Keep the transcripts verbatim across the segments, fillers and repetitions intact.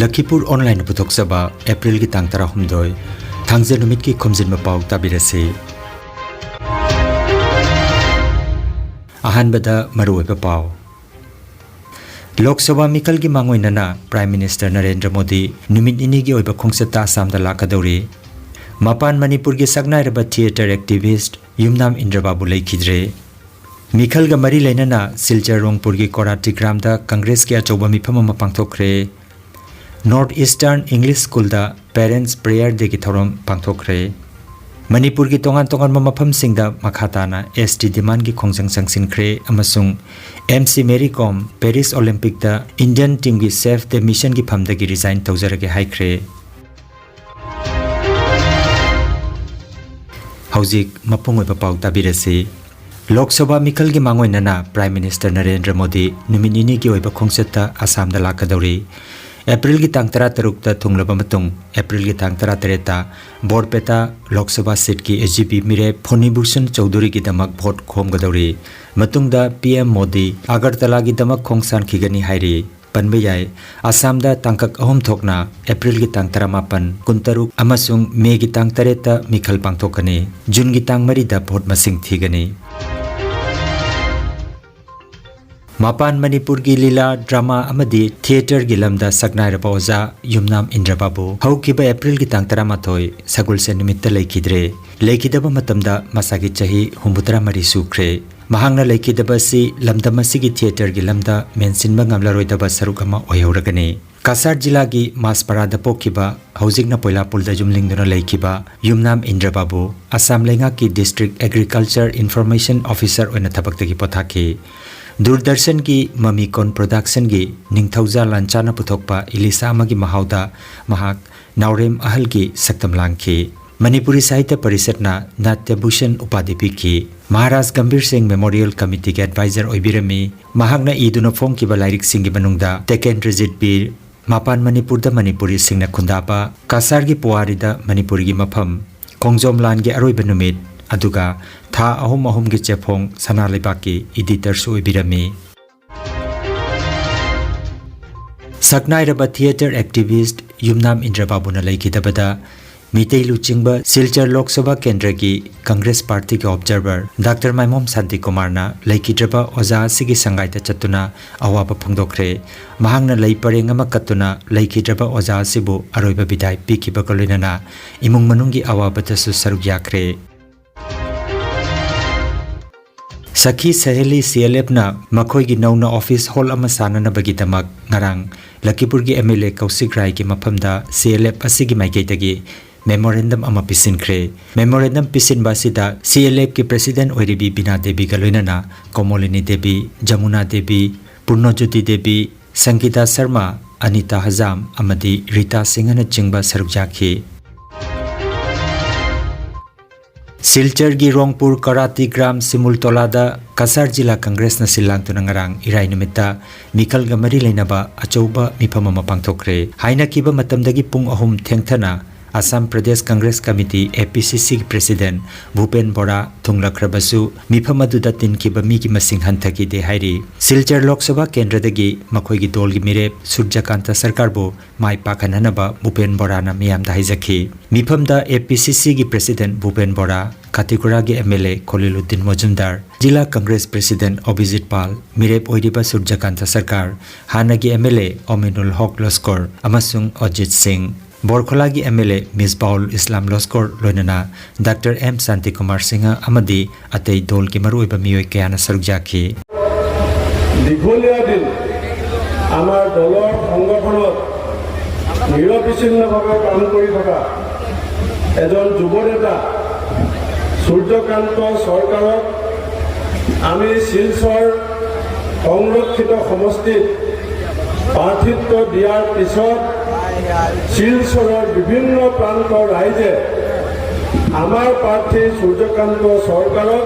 ꯂꯈꯤꯄꯨꯔ ꯑꯣꯟꯂꯥꯏꯟꯅ ꯄꯨꯊꯣꯛꯆꯕ ꯑꯦꯄ꯭ꯔꯤꯜꯒꯤ ꯇꯥꯡ ꯇꯔꯥꯍꯨꯝꯗꯣꯏ, ꯊꯥꯡꯖ ꯅꯨꯃꯤꯠꯀꯤ ꯈꯣꯝꯖꯤꯟꯕ ꯄꯥꯎ ꯇꯥꯕꯤꯔꯁꯤ꯫ ꯑꯍꯥꯟꯕꯗ ꯃꯔꯨꯑꯣꯏꯕ ꯄꯥꯎ꯫ ꯂꯣꯛ ꯁꯚꯥ ꯃꯤꯈꯜꯒꯤ ꯃꯥꯡꯑꯣꯏꯅꯅ ꯄ꯭ꯔꯥꯏꯝ ꯃꯤꯅꯤꯁꯇꯔ ꯅꯔꯦꯟꯗ꯭ꯔ ꯃꯣꯗꯤ ꯅꯨꯃꯤꯠ ꯅꯤꯅꯤꯒꯤ ꯑꯣꯏꯕ ꯈꯣꯡꯆꯠꯇ ꯑꯁꯥꯝꯗ ꯂꯥꯛꯀꯗꯧꯔꯤ꯫ ꯃꯄꯥꯟ ꯃꯅꯤꯄꯨꯔꯒꯤ ꯁꯛꯅꯥꯏꯔꯕ ꯊꯤꯌꯦꯇꯔ ꯑꯦꯛꯇꯤꯚꯤꯁ꯭ꯠ ꯌꯨꯝꯅꯥꯝ ꯏꯟꯗ꯭ꯔꯕꯥꯕꯨ ꯂꯩꯈꯤꯗ꯭ꯔꯦ꯫ ꯃꯤꯈꯜꯒ ꯃꯔꯤ ꯂꯩꯅꯅ ꯁꯤꯜꯆꯔ ꯔꯣꯡꯄꯨꯔꯒꯤ ꯀꯣꯔꯥꯇꯤ ꯒ꯭ꯔꯥꯝꯗ ꯀꯪꯒ꯭ꯔꯦꯁꯀꯤ ꯑꯆꯧꯕ ꯃꯤꯐꯝ ꯑꯃ ꯄꯥꯡꯊꯣꯛꯈ꯭ꯔꯦ꯫ ꯅꯣꯔꯠ ꯏꯁꯇꯔꯟ ꯏꯪꯂꯤꯁ ꯁ꯭ꯀꯨꯜꯗ ꯄꯦꯔꯦꯟꯠꯁ ꯄ꯭ꯔꯦꯌꯔ ꯗꯦꯒꯤ ꯊꯧꯔꯝ ꯄꯥꯡꯊꯣꯛꯈ꯭ꯔꯦ꯫ ꯃꯅꯤꯄꯨꯔꯒꯤ ꯇꯣꯉꯥꯟ ꯇꯣꯉꯥꯟꯕ ꯃꯐꯝꯁꯤꯡꯗ ꯃꯈꯥ ꯇꯥꯅ ꯑꯦꯁ ꯇꯤ ꯗꯤꯃꯥꯟꯒꯤ ꯈꯣꯡꯖꯪ ꯆꯪꯁꯤꯟꯈ꯭ꯔꯦ ꯑꯃꯁꯨꯡ ꯑꯦꯝ ꯁꯤ ꯃꯦꯔꯤ ꯀꯣꯝ ꯄꯦꯔꯤꯁ ꯑꯣꯂꯤꯝꯄꯤꯛꯇ ꯏꯟꯗꯤꯌꯟ ꯇꯤꯝꯒꯤ ꯁꯦꯐ ꯗ ꯃꯤꯁꯟꯒꯤ ꯐꯝꯗꯒꯤ ꯔꯤꯖꯥꯏꯟ ꯇꯧꯖꯔꯒꯦ ꯍꯥꯏꯈ꯭ꯔꯦ꯫ ꯍꯧꯖꯤꯛ ꯃꯄꯨꯡ ꯑꯣꯏꯕ ꯄꯥꯎ ꯇꯥꯕꯤꯔꯁꯤ꯫ ꯂꯣꯛ ꯁꯚꯥ ꯃꯤꯈꯜꯒꯤ ꯃꯥꯡꯑꯣꯏꯅꯅ ꯄ꯭ꯔꯥꯏꯝ ꯃꯤꯅꯤꯁꯇꯔ ꯅꯔꯦꯟꯗ꯭ꯔ ꯃꯣꯗꯤ ꯅꯨꯃꯤꯠ ꯅꯤꯅꯤꯒꯤ ꯑꯣꯏꯕ ꯈꯣꯡꯆꯠꯇ ꯑꯁꯥꯝꯗ ꯂꯥꯛꯀꯗꯧꯔꯤ꯫ ꯑꯦꯄ꯭ꯔꯤꯜꯒꯤ ꯇꯥꯡ ꯇꯔꯥꯇꯔꯨꯛꯇ ꯊꯨꯡꯂꯕ ꯃꯇꯨꯡ, ꯑꯦꯄ꯭ꯔꯤꯜꯒꯤ ꯇꯥꯡ ꯇꯔꯥꯇꯔꯦꯠꯇ ꯕꯣꯔꯄꯦꯇꯥ Lok Sabha ꯁꯤꯠꯀꯤ A G P ꯃꯤꯔꯦꯞ ꯐꯣꯅꯤꯚꯨꯁꯟ ꯆꯧꯙꯨꯔꯤꯒꯤꯗꯃꯛ ꯚꯣꯠ ꯈꯣꯝꯒꯗꯧꯔꯤ꯫ ꯃꯇꯨꯡꯗ ꯄꯤ ꯑꯦꯝ ꯃꯣꯗꯤ ꯑꯒꯔꯇꯂꯥꯒꯤꯗꯃꯛ ꯈꯣꯡꯁꯥꯟꯈꯤꯒꯅꯤ ꯍꯥꯏꯔꯤ꯫ ꯄꯟꯕ ꯌꯥꯏ, ꯑꯁꯥꯝꯗ ꯇꯥꯡꯀꯛ ꯑꯍꯨꯝ ꯊꯣꯛꯅ ꯑꯦꯄ꯭ꯔꯤꯜꯒꯤ ꯇꯥꯡ ꯇꯔꯥꯃꯥꯄꯟ, ꯀꯨꯟꯇꯔꯨꯛ ꯑꯃꯁꯨꯡ ꯃꯦꯒꯤ ꯇꯥꯡ ꯇꯔꯦꯠꯇ ꯃꯤꯈꯜ ꯄꯥꯡꯊꯣꯛꯀꯅꯤ꯫ ꯖꯨꯟꯒꯤ ꯇꯥꯡ ꯃꯔꯤꯗ ꯚꯣꯠ ꯃꯁꯤꯡ ꯊꯤꯒꯅꯤ꯫ ꯃꯄꯥꯟ ꯃꯅꯤꯄꯨꯔꯒꯤ ꯂꯤꯂꯥ, ꯗ꯭ꯔꯃꯥ ꯑꯃꯗꯤ ꯊꯤꯌꯦꯇꯔꯒꯤ ꯂꯝꯗ ꯁꯛꯅꯥꯏꯔꯕ ꯑꯣꯖꯥ ꯌꯨꯝꯅꯥꯝ ꯏꯟꯗ꯭ꯔꯕꯥꯕꯨ ꯍꯧꯈꯤꯕ ꯑꯦꯄ꯭ꯔꯤꯜꯒꯤ ꯇꯥꯡ ꯇꯔꯥꯃꯥꯊꯣꯏ, ꯁꯒꯣꯜꯁꯦꯟ ꯅꯨꯃꯤꯠꯇ ꯂꯩꯈꯤꯗ꯭ꯔꯦ꯫ ꯂꯩꯈꯤꯗꯕ ꯃꯇꯝꯗ ꯃꯁꯥꯒꯤ ꯆꯍꯤ ꯍꯨꯝꯐꯨꯇꯔꯥ ꯃꯔꯤ ꯁꯨꯈ꯭ꯔꯦ꯫ ꯃꯍꯥꯛꯅ ꯂꯩꯈꯤꯗꯕ ꯑꯁꯤ ꯂꯝꯗꯝ ꯑꯁꯤꯒꯤ ꯊꯤꯌꯦꯇꯔꯒꯤ ꯂꯝꯗ ꯃꯦꯟꯁꯤꯟꯕ ꯉꯝꯂꯔꯣꯏꯗꯕ ꯁꯔꯨꯛ ꯑꯃ ꯑꯣꯏꯍꯧꯔꯒꯅꯤ꯫ ꯀꯁꯥꯔ ꯖꯤꯂꯥꯒꯤ ꯃꯥꯁꯄꯥꯔꯥꯗ ꯄꯣꯛꯈꯤꯕ, ꯍꯧꯖꯤꯛꯅ ꯄꯣꯏꯂꯥꯄꯨꯜꯗ ꯌꯨꯝ ꯂꯤꯡꯗꯨꯅ ꯂꯩꯈꯤꯕ ꯌꯨꯝꯅꯥꯝ ꯏꯟꯗ꯭ꯔꯕꯥꯕꯨ ꯑꯁꯥꯝ ꯂꯩꯉꯥꯛꯀꯤ ꯗꯤꯁꯇ꯭ꯔꯤꯛ ꯑꯦꯒ꯭ꯔꯤꯀꯜꯆꯔ ꯏꯟꯐꯣꯔꯃꯦꯁꯟ ꯑꯣꯐꯤꯁꯔ ꯑꯣꯏꯅ ꯊꯕꯛꯇꯒꯤ ꯄꯣꯊꯥꯈꯤ꯫ ꯗꯨꯔꯗꯔꯁꯟꯒꯤ ꯃꯃꯤꯀꯣꯟ ꯄ꯭ꯔꯣꯗꯛꯁꯟꯒꯤ ꯅꯤꯡꯊꯧꯖꯥ ꯂꯥꯟꯆꯥꯅ ꯄꯨꯊꯣꯛꯄ ꯏꯂꯤꯁꯥ ꯑꯃꯒꯤ ꯃꯍꯥꯎꯗ ꯃꯍꯥꯛ ꯅꯥꯎꯔꯦꯝ ꯑꯍꯜꯒꯤ ꯁꯛꯇꯝ ꯂꯥꯡꯈꯤ꯫ ꯃꯅꯤꯄꯨꯔꯤ ꯁꯥꯍꯤꯇ꯭ꯌ ꯄꯔꯤꯁꯠꯅ ꯅꯥꯇ꯭ꯌ ꯚꯨꯁꯟ ꯎꯄꯥꯙꯤ ꯄꯤꯈꯤ꯫ ꯃꯍꯥꯔꯥꯖ ꯒꯝꯚꯤꯔ ꯁꯤꯡ ꯃꯦꯃꯣꯔꯤꯌꯦꯜ ꯀꯃꯤꯇꯤꯒꯤ ꯑꯦꯗꯚꯥꯏꯖꯔ ꯑꯣꯏꯕꯤꯔꯝꯃꯤ꯫ ꯃꯍꯥꯛꯅ ꯏꯗꯨꯅ ꯐꯣꯡꯈꯤꯕ ꯂꯥꯏꯔꯤꯛꯁꯤꯡꯒꯤ ꯃꯅꯨꯡꯗ ꯇꯦꯀꯦꯟꯗ꯭ꯔꯖꯤꯠ ꯕꯤꯔ, ꯃꯄꯥꯟ ꯃꯅꯤꯄꯨꯔꯗ ꯃꯅꯤꯄꯨꯔꯤꯁꯤꯡꯅ ꯈꯨꯟꯗꯥꯕ, ꯀꯁꯥꯔꯒꯤ ꯄꯨꯋꯥꯔꯤꯗ ꯃꯅꯤꯄꯨꯔꯤꯒꯤ ꯃꯐꯝ, ꯈꯣꯡꯖꯣꯝ ꯂꯥꯟꯒꯤ ꯑꯔꯣꯏꯕ ꯅꯨꯃꯤꯠ, ꯑꯗꯨꯒ ꯊꯥ ꯑꯍꯨꯝ ꯑꯍꯨꯝꯒꯤ ꯆꯦꯐꯣꯡ ꯁꯅꯥ ꯂꯩꯕꯥꯛꯀꯤ ꯏꯗꯤꯇꯔꯁꯨ ꯑꯣꯏꯕꯤꯔꯝꯃꯤ꯫ ꯁꯛꯅꯥꯏꯔꯕ theatre activist ꯌꯨꯝꯅꯥꯝ ꯏꯟꯗ꯭ꯔꯕꯥꯕꯨꯅ ꯂꯩꯈꯤꯗꯕꯗ ꯃꯤꯇꯩ ꯂꯨꯆꯤꯡꯕ ꯁꯤꯜꯆꯔ ꯂꯣꯛ ꯁꯚꯥ ꯀꯦꯟꯗ꯭ꯔꯒꯤ ꯀꯪꯒ꯭ꯔꯦꯁ ꯄꯥꯔꯇꯤꯒꯤ observer ꯗꯥꯛꯇꯔ ꯃꯥꯏꯃꯣꯝ ꯁꯥꯟꯇꯤꯀꯨꯃꯥꯔꯅ ꯂꯩꯈꯤꯗ꯭ꯔꯕ ꯑꯣꯖꯥ ꯑꯁꯤꯒꯤ ꯁꯪꯒꯥꯏꯗ ꯆꯠꯇꯨꯅ ꯑꯋꯥꯕ ꯐꯣꯡꯗꯣꯛꯈ꯭ꯔꯦ꯫ ꯃꯍꯥꯛꯅ ꯂꯩ ꯄꯔꯦꯡ ꯑꯃ ꯀꯠꯇꯨꯅ ꯂꯩꯈꯤꯗ꯭ꯔꯕ ꯑꯣꯖꯥ ꯑꯁꯤꯕꯨ ꯑꯔꯣꯏꯕ ꯕꯤꯗꯥꯏ ꯄꯤꯈꯤꯕꯒ ꯂꯣꯏꯅꯅ ꯏꯃꯨꯡ ꯃꯅꯨꯡꯒꯤ ꯑꯋꯥꯕꯗꯁꯨ ꯁꯔꯨꯛ ꯌꯥꯈ꯭ꯔꯦ꯫ ꯁꯈꯤ ꯁꯍꯦꯂꯤ CLFꯅ ꯃꯈꯣꯏꯒꯤ ꯅꯧꯅ office hall ꯑꯃ ꯁꯥꯅꯅꯕꯒꯤꯗꯃꯛ ꯉꯔꯥꯡ ꯂꯈꯤꯄꯨꯔꯒꯤ MLA ꯀꯧꯁꯤꯛ ꯔꯥꯏꯒꯤ ꯃꯐꯝꯗ CLF ꯑꯁꯤꯒꯤ ꯃꯥꯏꯀꯩꯗꯒꯤ memorandum ꯑꯃ ꯄꯤꯁꯤꯟꯈ꯭ꯔꯦ꯫ Memorandum ꯄꯤꯁꯤꯟꯕ ꯑꯁꯤꯗ CLFꯀꯤ president ꯑꯣꯏꯔꯤꯕꯤ ꯕꯤꯅꯥ ꯗꯦꯕꯤꯒ ꯂꯣꯏꯅꯅ ꯀꯣꯃꯣꯂꯤꯅꯤ ꯗꯦꯕꯤ, ꯖꯃꯨꯅꯥ ꯗꯦꯕꯤ, ꯄꯨꯔꯅꯣꯖꯣꯇꯤ ꯗꯦꯕꯤ, ꯁꯪꯒꯤꯇꯥ ꯁꯔꯃ, ꯑꯅꯤꯇꯥ ꯍꯖꯥꯝ ꯑꯃꯗꯤ ꯔꯤꯇꯥ ꯁꯤꯡꯍꯅꯆꯤꯡꯕ ꯁꯔꯨꯛ ꯌꯥꯈꯤ꯫ ꯁꯤꯜꯆꯔꯒꯤ ꯔꯣꯡꯄꯨꯔ ꯀꯔꯥꯇꯤ ꯒ꯭ꯔꯥꯝ ꯁꯤꯃꯨꯜꯇꯣꯂꯥꯗ ꯀꯁꯥꯔ ꯖꯤꯂꯥ ꯀꯪꯒ꯭ꯔꯦꯁꯅ ꯁꯤꯜ ꯂꯥꯡꯗꯨꯅ ꯉꯔꯥꯡ ꯏꯔꯥꯏ ꯅꯨꯃꯤꯠꯇ ꯃꯤꯈꯜꯒ ꯃꯔꯤ ꯂꯩꯅꯕ ꯑꯆꯧꯕ ꯃꯤꯐꯝ ꯑꯃ ꯄꯥꯡꯊꯣꯛꯈ꯭ꯔꯦ꯫ ꯍꯥꯏꯅꯈꯤꯕ ꯃꯇꯝꯗꯒꯤ ꯄꯨꯡ ꯑꯍꯨꯝ ꯊꯦꯡꯊꯅ ꯑꯁꯥꯝ ꯄ꯭ꯔꯗꯦꯁ ꯀꯪꯒ꯭ꯔꯦꯁ ꯀꯃꯤꯇꯤ, APCCꯒꯤ president ꯚꯨꯄꯦꯟ ꯕꯣꯔꯥ ꯊꯨꯡꯂꯈ꯭ꯔꯕꯁꯨ, ꯃꯤꯐꯝ ꯑꯗꯨꯗ ꯇꯤꯟꯈꯤꯕ ꯃꯤꯒꯤ ꯃꯁꯤꯡ ꯍꯟꯊꯈꯤꯗꯦ ꯍꯥꯏꯔꯤ꯫ ꯁꯤꯜꯆꯔ ꯂꯣꯛ ꯁꯚꯥ ꯀꯦꯟꯗ꯭ꯔꯗꯒꯤ ꯃꯈꯣꯏꯒꯤ ꯗꯣꯜꯒꯤ ꯃꯤꯔꯦꯞ ꯁꯨꯔꯖꯀꯥꯟꯇ ꯁꯔꯀꯥꯔꯕꯨ ꯃꯥꯏ ꯄꯥꯛꯍꯟꯅꯅꯕ ꯚꯨꯄꯦꯟ ꯕꯣꯔꯥꯅ ꯃꯤꯌꯥꯝꯗ ꯍꯥꯏꯖꯈꯤ꯫ ꯃꯤꯐꯝꯗ APCCꯒꯤ president ꯚꯨꯄꯦꯟ ꯕꯣꯔꯥ, ꯀꯥꯇꯤꯒꯨꯔꯥꯒꯤ MLA ꯈꯣꯂꯤꯂꯨꯗꯤꯟ ꯃꯣꯖꯨꯝꯗꯥꯔ, ꯖꯤꯂꯥ ꯀꯪꯒ꯭ꯔꯦꯁ president ꯑꯣꯕꯤꯖꯤꯠ ꯄꯥꯜ, ꯃꯤꯔꯦꯞ ꯑꯣꯏꯔꯤꯕ ꯁꯨꯔꯖꯀꯥꯟꯇ ꯁꯔꯀꯥꯔ, ꯍꯥꯟꯅꯒꯤ MLA ꯑꯣꯃꯤꯅꯨꯜ ꯍꯣꯛ ꯂꯣꯁꯀꯣꯔ ꯑꯃꯁꯨꯡ ꯑꯖꯤꯠ ꯁꯤꯡ, ꯕꯣꯔꯈꯣꯂꯥꯒꯤ MLA ꯃꯤꯁꯕꯥꯎꯜ ꯏꯁꯂꯥꯝ ꯂꯣꯁꯀꯣꯔ, ꯂꯣꯏꯅꯅ ꯗꯥꯛꯇꯔ ꯑꯦꯝ ꯁꯥꯟꯇꯤꯀꯨꯃꯥꯔ ꯁꯤꯡꯍ ꯑꯃꯗꯤ ꯑꯇꯩ ꯗꯣꯜꯒꯤ ꯃꯔꯨꯑꯣꯏꯕ ꯃꯤꯑꯣꯏ ꯀꯌꯥꯅ ꯁꯔꯨꯛ ꯌꯥꯈꯤ꯫ দীঘলীয়া দিন আমাৰ দলৰ সংগঠনত নিৰবিচ্ছিন্নভাৱে কাম কৰি থকা এজন যুৱ নেতা সূৰ্যকান্ত চৰকাৰক আমি শিলচৰ সংৰক্ষিত সমষ্টিত প্ৰাৰ্থিত্ব দিয়াৰ পিছত শিলচৰৰ বিভিন্ন প্ৰান্তৰ ৰাইজে আমাৰ প্ৰাৰ্থী সূৰ্যকান্ত চৰকাৰক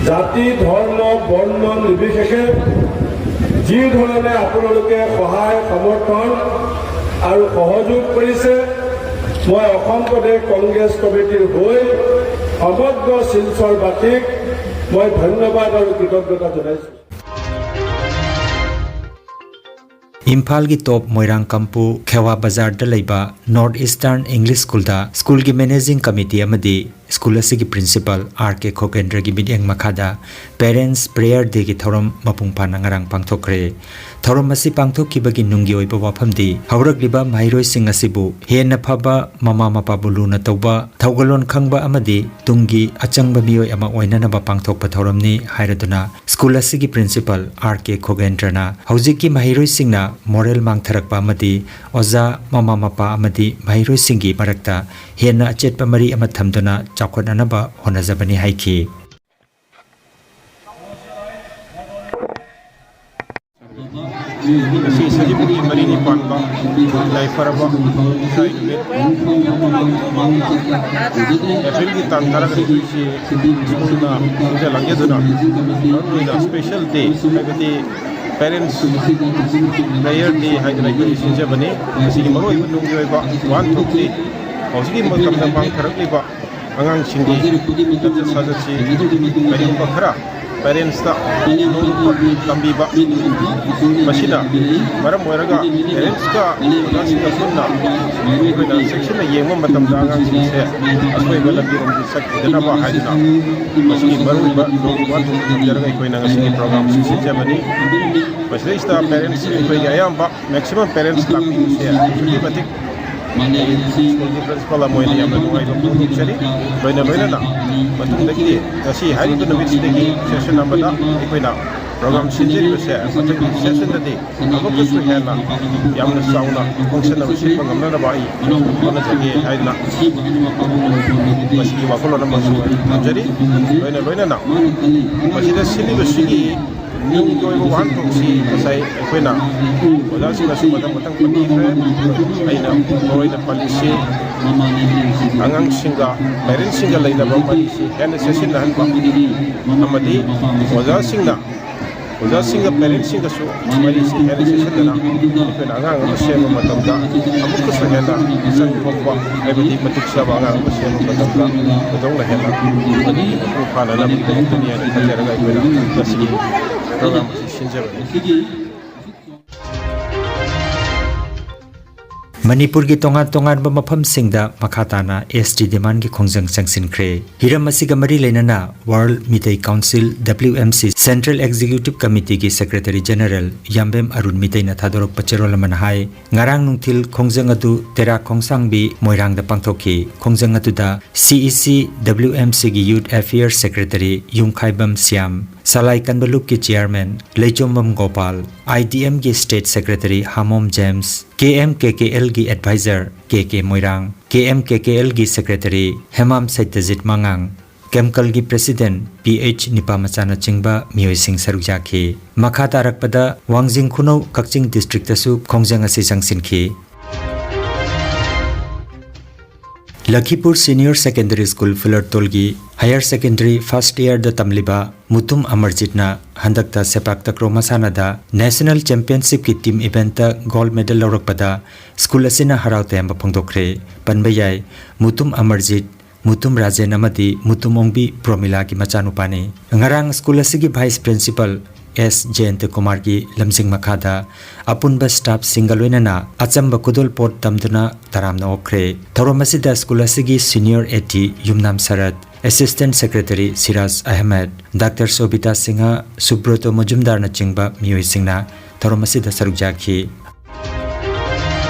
জাতি, ধৰ্ম, বৰ্ণ নিৰ্বিশেষে যি ধৰণে আপোনালোকে সহায়, সমৰ্থন আৰু সহযোগ কৰিছে, মই অসম প্ৰদেশ কংগ্ৰেছ কমিটিৰ হৈ সমগ্ৰ শিলচৰবাসীক মই ধন্যবাদ আৰু কৃতজ্ঞতা জনাইছোঁ। ꯏꯝꯐꯥꯜꯒꯤ ꯇꯣꯞ ꯃꯣꯏꯔꯥꯡ ꯀꯝꯄꯨ ꯈꯦꯋꯥ ꯕꯖꯥꯔꯗ ꯂꯩꯕ North Eastern English Schoolꯗ ꯁ꯭ꯀꯨꯜꯒꯤ managing committee ꯑꯃꯗꯤ ꯁ꯭ꯀꯨꯜ ꯑꯁꯤꯒꯤ principal ꯑꯥꯔ ꯀꯦ ꯈꯣꯒꯦꯟꯗ꯭ꯔꯒꯤ ꯃꯤꯠꯌꯦꯡ ꯃꯈꯥꯗ Parents Prayer Dayꯒꯤ ꯊꯧꯔꯝ ꯃꯄꯨꯡ ꯐꯥꯅ ꯉꯔꯥꯡ ꯄꯥꯡꯊꯣꯛꯈ꯭ꯔꯦ꯫ ꯊꯧꯔꯝ ꯑꯁꯤ ꯄꯥꯡꯊꯣꯛꯈꯤꯕꯒꯤ ꯅꯨꯡꯒꯤ ꯑꯣꯏꯕ ꯋꯥꯐꯝꯗꯤ ꯍꯧꯔꯛꯂꯤꯕ ꯃꯍꯩꯔꯣꯏꯁꯤꯡ ꯑꯁꯤꯕꯨ ꯍꯦꯟꯅ ꯐꯕ ꯃꯃꯥ ꯃꯄꯥꯕꯨ ꯂꯨꯅ ꯇꯧꯕ, ꯊꯧꯒꯜꯂꯣꯟ ꯈꯪꯕ ꯑꯃꯗꯤ ꯇꯨꯡꯒꯤ ꯑꯆꯪꯕ ꯃꯤꯑꯣꯏ ꯑꯃ ꯑꯣꯏꯅꯅꯕ ꯄꯥꯡꯊꯣꯛꯄ ꯊꯧꯔꯝꯅꯤ ꯍꯥꯏꯔꯗꯨꯅ ꯁ꯭ꯀꯨꯜ ꯑꯁꯤꯒꯤ principal ꯑꯥꯔ ꯀꯦ ꯈꯣꯒꯦꯟꯗ꯭ꯔꯅ ꯍꯧꯖꯤꯛꯀꯤ ꯃꯍꯩꯔꯣꯏꯁꯤꯡꯅ moral ꯃꯥꯡꯊꯔꯛꯄ ꯑꯃꯗꯤ ꯑꯣꯖꯥ, ꯃꯃꯥ ꯃꯄꯥ ꯑꯃꯗꯤ ꯃꯍꯩꯔꯣꯏꯁꯤꯡꯒꯤ ꯃꯔꯛꯇ ꯍꯦꯟꯅ ꯑꯆꯦꯠꯄ ꯃꯔꯤ ꯑꯃ ꯊꯝꯗꯨꯅ ꯆꯥꯎꯈꯠꯅꯅꯕ ꯍꯣꯠꯅꯖꯕꯅꯤ ꯍꯥꯏꯈꯤ꯫ ꯉꯁꯤ ꯁꯖꯤꯕꯨꯒꯤ ꯃꯔꯤꯅꯤ ꯄꯥꯟꯕ ꯌꯥꯏꯐꯔꯕ ꯏꯁꯥ ꯅꯨꯃꯤꯠ ꯑꯦꯄ꯭ꯔꯤꯜꯒꯤ ꯇꯥꯡ ꯇꯔꯥꯇꯔꯦꯠꯁꯤ ꯁ꯭ꯀꯨꯜꯅ ꯁꯤꯟꯖ ꯂꯥꯡꯖꯗꯨꯅ ꯃꯔꯨꯑꯣꯏꯅ special day ꯍꯥꯏꯕꯗꯤ Parents Prayer Day ꯍꯥꯏꯗꯅ ꯑꯩꯈꯣꯏ ꯁꯤꯟꯖꯕꯅꯤ꯫ ꯃꯁꯤꯒꯤ ꯃꯔꯨꯑꯣꯏꯕ ꯅꯨꯡꯒꯤ ꯑꯣꯏꯕ ꯋꯥꯍꯟꯊꯣꯛꯇꯤ ꯍꯧꯖꯤꯛꯀꯤ ꯃꯇꯝꯗ ꯃꯥꯡꯊꯔꯛꯂꯤꯕ ꯑꯉꯥꯡꯁꯤꯡꯒꯤ ꯂꯝꯆꯠ ꯁꯥꯖꯠꯁꯤ ꯀꯔꯤꯒꯨꯝꯕ ꯈꯔ parentsꯇ ꯅꯣꯡꯂꯨꯛꯄ ꯇꯝꯕꯤꯕ, ꯃꯁꯤꯅ ꯃꯔꯝ ꯑꯣꯏꯔꯒ parentsꯀ ꯑꯣꯖꯥꯁꯤꯡꯒ ꯄꯨꯟꯅ ꯑꯩꯈꯣꯏꯅ ꯆꯦꯛꯁꯤꯟꯅ ꯌꯦꯡꯕ ꯃꯇꯝꯗ ꯑꯉꯥꯡꯁꯤꯡꯁꯦ ꯑꯁꯣꯏꯕ ꯂꯝꯕꯤꯔꯣꯝꯗ ꯆꯠꯈꯤꯗꯅꯕ ꯍꯥꯏꯗꯨꯅ ꯃꯁꯤꯒꯤ ꯃꯔꯨꯑꯣꯏꯕ ꯅꯣꯡꯂꯨꯛꯄ ꯊꯝꯖꯔꯒ ꯑꯩꯈꯣꯏꯅ ꯉꯁꯤꯒꯤ programꯁꯤ ꯁꯤꯟꯖꯕꯅꯤ꯫ ꯃꯁꯤꯗꯩꯁꯤꯗ parentsꯁꯤꯡ ꯑꯩꯈꯣꯏꯒꯤ ꯑꯌꯥꯝꯕ maximum parents ꯂꯥꯛꯄꯤꯕꯁꯦ ꯑꯗꯨꯛꯀꯤ ꯃꯇꯤꯛ ꯑꯩ ꯁ꯭ꯀꯨꯜꯒꯤ principal ꯑꯃ ꯑꯣꯏꯅ ꯌꯥꯝꯅ ꯅꯨꯡꯉꯥꯏꯕ ꯐꯣꯡꯗꯣꯛꯆꯔꯤ꯫ ꯂꯣꯏꯅ ꯂꯣꯏꯅꯅ ꯃꯇꯨꯡꯗꯒꯤꯗꯤ ꯉꯁꯤ ꯍꯥꯏꯔꯤꯕ ꯅꯨꯃꯤꯠꯁꯤꯗꯒꯤ session ꯑꯃꯗ ꯑꯩꯈꯣꯏꯅ program ꯁꯤꯟꯖꯔꯤꯕꯁꯦ ꯃꯊꯪꯒꯤ sessionꯗꯗꯤ ꯑꯃꯨꯛꯀꯁꯨ ꯍꯦꯟꯅ ꯌꯥꯝꯅ ꯆꯥꯎꯅ ꯐꯪꯁꯟ ꯑꯃ ꯁꯤꯟꯕ ꯉꯝꯅꯅꯕ ꯑꯩ ꯍꯣꯠꯅꯖꯒꯦ ꯍꯥꯏꯗꯨꯅ ꯃꯁꯤꯒꯤ ꯋꯥꯈꯜꯂꯣꯟ ꯑꯃꯁꯨ ꯊꯝꯖꯔꯤ꯫ ꯂꯣꯏꯅ ꯂꯣꯏꯅꯅ ꯃꯁꯤꯗ ꯁꯤꯜꯂꯤꯕꯁꯤꯒꯤ ꯅꯨꯡꯒꯤ ꯑꯣꯏꯕ ꯋꯥꯍꯟꯊꯣꯛꯁꯤ ꯉꯁꯥꯏ ꯑꯩꯈꯣꯏꯅ ꯑꯣꯖꯥꯁꯤꯡꯅꯁꯨ ꯃꯊꯪ ꯃꯊꯪ ꯄꯟꯕꯤꯈ꯭ꯔꯦ꯫ ꯑꯩꯅ ꯃꯔꯨꯑꯣꯏꯅ ꯄꯜꯂꯤꯁꯤ ꯑꯉꯥꯡꯁꯤꯡꯒ parentsꯁꯤꯡꯒ ꯂꯩꯅꯕ ꯃꯔꯤꯁꯤ ꯍꯦꯟꯅ ꯆꯦꯠꯁꯤꯟꯅꯍꯟꯕ ꯑꯃꯗꯤ ꯑꯣꯖꯥꯁꯤꯡꯅ ꯑꯣꯖꯥꯁꯤꯡꯒ parentsꯁꯤꯡꯒꯁꯨ ꯃꯔꯤꯁꯤ ꯍꯦꯟꯅ ꯆꯦꯠꯁꯤꯟꯅꯅ ꯑꯩꯈꯣꯏꯅ ꯑꯉꯥꯡ ꯑꯃ ꯁꯦꯝꯕ ꯃꯇꯝꯗ ꯑꯃꯨꯛꯀꯁꯨ ꯍꯦꯟꯅ ꯃꯤꯆꯪ ꯊꯣꯛꯄ ꯍꯥꯏꯕꯗꯤ ꯃꯇꯤꯛ ꯆꯥꯕ ꯑꯉꯥꯡ ꯑꯃ ꯁꯦꯝꯕ ꯃꯇꯝꯗ ꯃꯇꯧꯅ ꯍꯦꯟꯅ ꯃꯄꯨꯡ ꯐꯥꯅꯅꯕꯒꯤꯗꯃꯛꯇꯅꯤ ꯍꯥꯏꯅ ꯈꯟꯖꯔꯒ ꯑꯩꯈꯣꯏꯅ ꯉꯁꯤꯒꯤ program ꯑꯁꯤ ꯁꯤꯟꯖꯕꯅꯤ꯫ ꯃꯅꯤꯄꯨꯔꯒꯤ ꯇꯣꯉꯥꯟ ꯇꯣꯉꯥꯟꯕ ꯃꯐꯝꯁꯤꯡꯗ ꯃꯈꯥ ꯇꯥꯅ ꯑꯦꯁ ꯇꯤ ꯗꯤꯃꯥꯟꯒꯤ ꯈꯣꯡꯖꯪ ꯆꯪꯁꯤꯟꯈ꯭ꯔꯦ꯫ ꯍꯤꯔꯝ ꯑꯁꯤꯒ ꯃꯔꯤ ꯂꯩꯅꯅ World Meitei Council, W M C, Central Executive Committeeꯒꯤ Secretary General ꯌꯥꯝꯕꯦꯝ Arun ꯃꯤꯇꯩꯅ ꯊꯥꯗꯣꯔꯛꯄ ꯆꯦꯔꯣꯜ ꯑꯃꯅ ꯍꯥꯏ, ꯉꯔꯥꯡ ꯅꯨꯡꯊꯤꯜ ꯈꯣꯡꯖꯪ ꯑꯗꯨ ꯇꯦꯔꯥ ꯈꯣꯡꯁꯥꯡꯕꯤ ꯃꯣꯏꯔꯥꯡꯗ ꯄꯥꯡꯊꯣꯛꯈꯤ꯫ ꯈꯣꯡꯖꯪ ꯑꯗꯨꯗ C E C, W M Cꯒꯤ Youth Affairs Secretary ꯌꯨꯝꯈꯥꯏꯕꯝ ꯁ꯭ꯌꯥꯝ, ꯁꯂꯥꯏ ꯀꯟꯕ ꯂꯨꯞꯀꯤ Chairman Leichombam Gopal, I D Mꯒꯤ State Secretary Hamom James, K M K K Lꯒꯤ Advisor K K Moirang, K M K K Lꯒꯤ Secretary ꯍꯦꯃꯥꯝ ꯁꯩꯇꯖꯤꯠ ꯃꯉꯥꯡ, ꯀꯦꯝꯀꯜꯒꯤ President P H ꯅꯤꯄꯥꯃꯆꯥꯅꯆꯤꯡꯕ ꯃꯤꯑꯣꯏꯁꯤꯡ ꯁꯔꯨꯛ ꯌꯥꯈꯤ꯫ ꯃꯈꯥ ꯇꯥꯔꯛꯄꯗ ꯋꯥꯡꯖꯤꯡ ꯈꯨꯅꯧ ꯀꯛꯆꯤꯡ districtꯇꯁꯨ ꯈꯣꯡꯖꯪ ꯑꯁꯤ ꯆꯪꯁꯤꯟꯈꯤ꯫ ꯂꯈꯤꯄꯨꯔ Senior Secondary School ꯐꯨꯂꯔꯇꯣꯜꯒꯤ Higher Secondary first yearꯗ ꯇꯝꯂꯤꯕ ꯃꯨꯇꯨꯝ ꯑꯃꯔꯖꯤꯠꯅ ꯍꯟꯗꯛꯇ ꯁꯦꯄꯥꯛ ꯇꯀ꯭ꯔꯣ ꯃꯁꯥꯟꯅꯗ National Championshipꯀꯤ team eventꯇ gold medal ꯂꯧꯔꯛꯄꯗ school ꯑꯁꯤꯅ ꯍꯔꯥꯎ ꯇꯌꯥꯝꯕ ꯐꯣꯡꯗꯣꯛꯈ꯭ꯔꯦ꯫ ꯄꯟꯕ ꯌꯥꯏ, ꯃꯨꯇꯨꯝ ꯑꯃꯔꯖꯤꯠ, ꯃꯨꯇꯨꯝ ꯔꯥꯖꯦꯟ ꯑꯃꯗꯤ ꯃꯨꯇꯨꯝ ꯑꯣꯡꯕꯤ ꯄ꯭ꯔꯣꯃꯤꯂꯥꯒꯤ ꯃꯆꯥꯅꯨꯄꯥꯅꯤ꯫ ꯉꯔꯥꯡ school ꯑꯁꯤꯒꯤ Vice Principal S ꯖꯌꯟꯇ ꯀꯨꯃꯥꯔꯒꯤ ꯂꯝꯖꯤꯡ ꯃꯈꯥꯗ ꯑꯄꯨꯟꯕ staffꯁꯤꯡꯒ ꯂꯣꯏꯅꯅ ꯑꯆꯝꯕ ꯈꯨꯗꯣꯜꯄꯣꯠ ꯇꯝꯗꯨꯅ ꯇꯔꯥꯝꯅ ꯑꯣꯛꯈ꯭ꯔꯦ꯫ ꯊꯧꯔꯝ ꯑꯁꯤꯗ school ꯑꯁꯤꯒꯤ senior eighty ꯌꯨꯝꯅꯥꯝ ꯁꯔꯠ, Assistant Secretary Siraj Ahmed, Doctor ꯁꯣꯕꯤꯇꯥ Singh, ꯁꯨꯕ꯭ꯔꯣꯇꯣ ꯃꯖꯨꯝꯗꯥꯔꯅꯆꯤꯡꯕ ꯃꯤꯑꯣꯏꯁꯤꯡꯅ ꯊꯧꯔꯝ ꯑꯁꯤꯗ ꯁꯔꯨꯛ ꯌꯥꯈꯤ꯫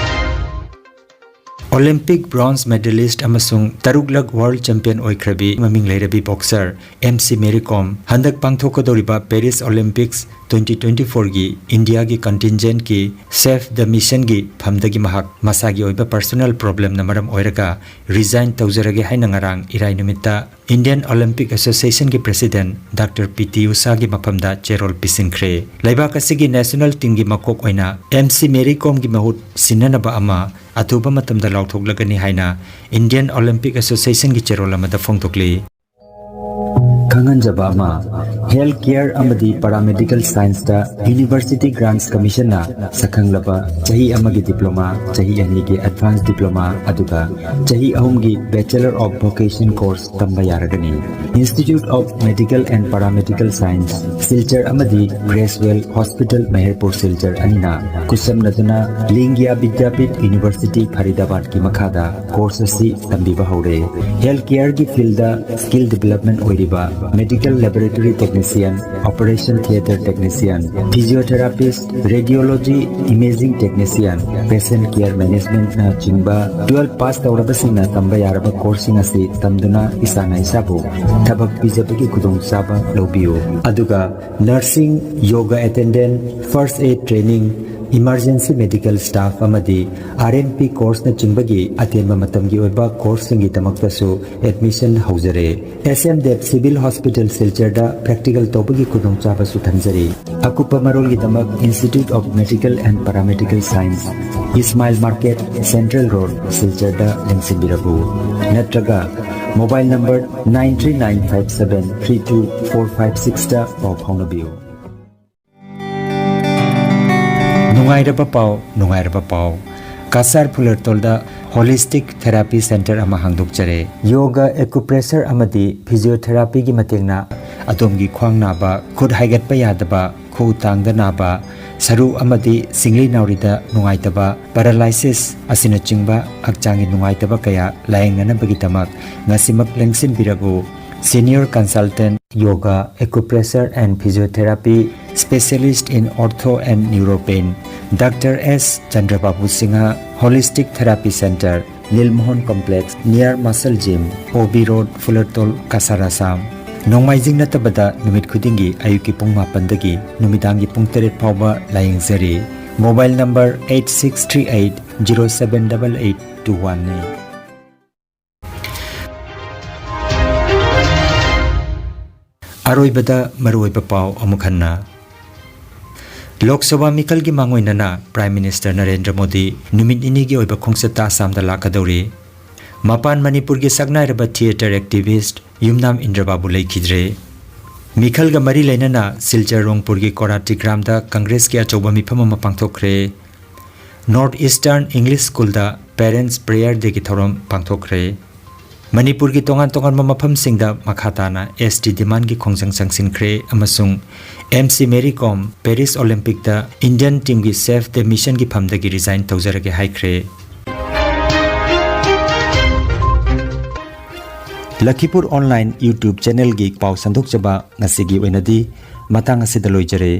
Olympic bronze medalist ꯑꯃꯁꯨꯡ ꯇꯔꯨꯛꯂꯛ world champion ꯑꯣꯏꯈ꯭ꯔꯕꯤ ꯃꯃꯤꯡ ꯂꯩꯔꯕꯤ boxer M C Mary Kom ꯍꯟꯗꯛ ꯄꯥꯡꯊꯣꯛꯀꯗꯧꯔꯤꯕ Paris Olympics twenty twenty fourꯒꯤ ꯏꯟꯗꯤꯌꯥꯒꯤ contingentꯀꯤ Save the Missionꯒꯤ ꯐꯝꯗꯒꯤ ꯃꯍꯥꯛ ꯃꯁꯥꯒꯤ ꯑꯣꯏꯕ personal problemꯅ ꯃꯔꯝ ꯑꯣꯏꯔꯒ resign ꯇꯧꯖꯔꯒꯦ ꯍꯥꯏꯅ ꯉꯔꯥꯡ ꯏꯔꯥꯏ ꯅꯨꯃꯤꯠꯇ Indian Olympic Associationꯒꯤ President Doctor P T Ushaꯒꯤ ꯃꯐꯝꯗ ꯆꯦꯔꯣꯜ ꯄꯤꯁꯤꯟꯈ꯭ꯔꯦ꯫ ꯂꯩꯕꯥꯛ ꯑꯁꯤꯒꯤ national teamꯒꯤ ꯃꯀꯣꯛ ꯑꯣꯏꯅ M C Mary Komꯒꯤ ꯃꯍꯨꯠ ꯁꯤꯟꯅꯅꯕ ꯑꯃ ꯑꯊꯨꯕ ꯃꯇꯝꯗ ꯂꯥꯎꯊꯣꯛꯂꯒꯅꯤ ꯍꯥꯏꯅ Indian Olympic Associationꯒꯤ ꯆꯦꯔꯣꯜ ꯑꯃꯗ ꯐꯣꯡꯗꯣꯛꯂꯤ꯫ ꯈꯪꯍꯟꯖꯕ ꯑꯃ, Health Care ꯑꯃꯗꯤ Paramedical Scienceꯇ University Grants Commissionꯅ ꯁꯛꯈꯪꯂꯕ ꯆꯍꯤ ꯑꯃꯒꯤ diploma, ꯆꯍꯤ ꯑꯅꯤꯒꯤ advanced diploma, ꯑꯗꯨꯒ ꯆꯍꯤ ꯑꯍꯨꯝꯒꯤ Bachelor of Vocation course ꯇꯝꯕ ꯌꯥꯔꯒꯅꯤ꯫ Institute of Medical and Paramedical Science, Silchar ꯑꯃꯗꯤ Creswell Hospital, ꯃꯍꯦꯔꯄꯨꯔ, ꯁꯤꯜꯆꯔ ꯑꯅꯤꯅ ꯈꯨꯠꯁꯝꯅꯗꯨꯅ ꯂꯤꯡꯒ꯭ꯌꯥ ꯕꯤꯗ꯭ꯌꯥꯄꯤꯊ University, ꯐꯔꯤꯗꯥꯕꯥꯗꯀꯤ ꯃꯈꯥꯗ course ꯑꯁꯤ ꯇꯝꯕꯤꯕ ꯍꯧꯔꯦ꯫ Health Careꯒꯤ fieldꯗ skill development ꯑꯣꯏꯔꯤꯕ Medical Laboratory Technician, Operation Theatre Technician, Physiotherapist, Radiology, Imaging Technician, Patient Care Managementꯅ ꯆꯤꯡꯕ twelve pass ꯇꯧꯔꯕꯁꯤꯡꯅ ꯇꯝꯕ ꯌꯥꯔꯕ courseꯁꯤꯡ ꯑꯁꯤ ꯇꯝꯗꯨꯅ ꯏꯁꯥꯅ ꯏꯁꯥꯕꯨ ꯊꯕꯛ ꯄꯤꯖꯕꯒꯤ ꯈꯨꯗꯣꯡꯆꯥꯕ ꯂꯧꯕꯤꯌꯨ꯫ ꯑꯗꯨꯒ nursing, yoga attendant, first aid training, emergency medical staff ꯑꯃꯗꯤ RNP courseꯅꯆꯤꯡꯕꯒꯤ ꯑꯇꯦꯟꯕ ꯃꯇꯝꯒꯤ ꯑꯣꯏꯕ courseꯁꯤꯡꯒꯤꯗꯃꯛꯇꯁꯨ admission ꯍꯧꯖꯔꯦ꯫ S M Dev Civil Hospital ꯁꯤꯜꯆꯔꯗ practical ꯇꯧꯕꯒꯤ ꯈꯨꯗꯣꯡꯆꯥꯕꯁꯨ ꯊꯝꯖꯔꯤ꯫ ꯑꯀꯨꯞꯄ ꯃꯔꯣꯜꯒꯤꯗꯃꯛ Institute of Medical and Paramedical Science, Ismail Market, Central Road, ꯁꯤꯜꯆꯔꯗ ꯂꯦꯡꯁꯤꯟꯕꯤꯔꯛꯎ꯫ ꯅꯠꯇ꯭ꯔꯒ mobile number nine three nine five seven three two four five sixꯇ ꯄꯥꯎ ꯐꯥꯎꯅꯕꯤꯌꯨ꯫ ꯅꯨꯡꯉꯥꯏꯔꯕ ꯄꯥꯎ, ꯅꯨꯡꯉꯥꯏꯔꯕ ꯄꯥꯎ꯫ ꯀꯁꯥꯔ ꯐꯨꯂꯔꯇꯣꯜꯗ Holistic Therapy Center ꯑꯃ ꯍꯥꯡꯗꯣꯛꯆꯔꯦ꯫ Yoga, acupressure ꯑꯃꯗꯤ physiotherapyꯒꯤ ꯃꯇꯦꯡꯅ ꯑꯗꯣꯝꯒꯤ ꯈ꯭ꯋꯥꯡ ꯅꯥꯕ, ꯈꯨꯠ ꯍꯥꯏꯒꯠꯄ ꯌꯥꯗꯕ, ꯈꯨꯎ ꯇꯥꯡꯗ ꯅꯥꯕ, ꯁꯔꯨ ꯑꯃꯗꯤ ꯁꯤꯡꯂꯤ ꯅꯥꯎꯔꯤꯗ ꯅꯨꯡꯉꯥꯏꯇꯕ, paralysis ꯑꯁꯤꯅꯆꯤꯡꯕ ꯍꯛꯆꯥꯡꯒꯤ ꯅꯨꯡꯉꯥꯏꯇꯕ ꯀꯌꯥ ꯂꯥꯌꯦꯡꯅꯅꯕꯒꯤꯗꯃꯛ ꯉꯁꯤꯃꯛ ꯂꯦꯡꯁꯤꯟꯕꯤꯔꯛꯎ꯫ Senior Consultant, Yoga, Acupressure and Physiotherapy, Specialist in Ortho and Neuropain, Doctor S Chandrababu Singha, Holistic Therapy Center, Lilmohon Complex, near Muscle Gym, O B Road, Fulartol, Kasar, Assam. ꯅꯣꯡꯃꯥꯏꯖꯤꯡ ꯅꯠꯇꯕꯗ ꯅꯨꯃꯤꯠ ꯈꯨꯗꯤꯡꯒꯤ ꯑꯌꯨꯛꯀꯤ ꯄꯨꯡ ꯃꯥꯄꯟꯗꯒꯤ ꯅꯨꯃꯤꯗꯥꯡꯒꯤ ꯄꯨꯡ ꯇꯔꯦꯠ ꯐꯥꯎꯕ ꯂꯥꯌꯦꯡꯖꯔꯤ꯫ Mobile number eight six three eight zero seven double eight two one ꯅꯤ꯫ ꯑꯔꯣꯏꯕꯗ ꯃꯔꯨꯑꯣꯏꯕ ꯄꯥꯎ ꯑꯃꯨꯛ ꯍꯟꯅ꯫ ꯂꯣꯛ ꯁꯚꯥ ꯃꯤꯈꯜꯒꯤ ꯃꯥꯡꯑꯣꯏꯅꯅ Prime Minister ꯅꯔꯦꯟꯗ꯭ꯔ ꯃꯣꯗꯤ ꯅꯨꯃꯤꯠ ꯅꯤꯅꯤꯒꯤ ꯑꯣꯏꯕ ꯈꯣꯡꯆꯠꯇ ꯑꯁꯥꯝꯗ ꯂꯥꯛꯀꯗꯧꯔꯤ꯫ ꯃꯄꯥꯟ ꯃꯅꯤꯄꯨꯔꯒꯤ ꯁꯛꯅꯥꯏꯔꯕ theatre activist ꯌꯨꯝꯅꯥꯝ ꯏꯟꯗ꯭ꯔꯕꯥꯕꯨ ꯂꯩꯈꯤꯗ꯭ꯔꯦ꯫ ꯃꯤꯈꯜꯒ ꯃꯔꯤ ꯂꯩꯅꯅ ꯁꯤꯜꯆꯔ ꯔꯣꯡꯄꯨꯔꯒꯤ ꯀꯣꯔꯥꯇꯤ ꯒ꯭ꯔꯥꯝꯗ ꯀꯪꯒ꯭ꯔꯦꯁꯀꯤ ꯑꯆꯧꯕ ꯃꯤꯐꯝ ꯑꯃ ꯄꯥꯡꯊꯣꯛꯈ꯭ꯔꯦ꯫ ꯅꯣꯔꯠ ꯏꯁꯇꯔꯟ ꯏꯪꯂꯤꯁ ꯁ꯭ꯀꯨꯜꯗ Parents Prayer Dayꯒꯤ ꯊꯧꯔꯝ ꯄꯥꯡꯊꯣꯛꯈ꯭ꯔꯦ꯫ ꯃꯅꯤꯄꯨꯔꯒꯤ ꯇꯣꯉꯥꯟ ꯇꯣꯉꯥꯟꯕ ꯃꯐꯝꯁꯤꯡꯗ ꯃꯈꯥ ꯇꯥꯅ S T demandꯒꯤ ꯈꯣꯡꯖꯪ ꯆꯪꯁꯤꯟꯈ꯭ꯔꯦ ꯑꯃꯁꯨꯡ M C Mary Kom Paris Olympicꯇ Indian teamꯒꯤ Save the Missionꯒꯤ ꯐꯝꯗꯒꯤ resign ꯇꯧꯖꯔꯒꯦ ꯍꯥꯏꯈ꯭ꯔꯦ꯫ ꯂꯈꯤꯄꯨꯔ online YouTube channelꯒꯤ ꯄꯥꯎ ꯁꯟꯗꯣꯛꯆꯕ ꯉꯁꯤꯒꯤ ꯑꯣꯏꯅꯗꯤ ꯃꯇꯥꯡ ꯑꯁꯤꯗ ꯂꯣꯏꯖꯔꯦ꯫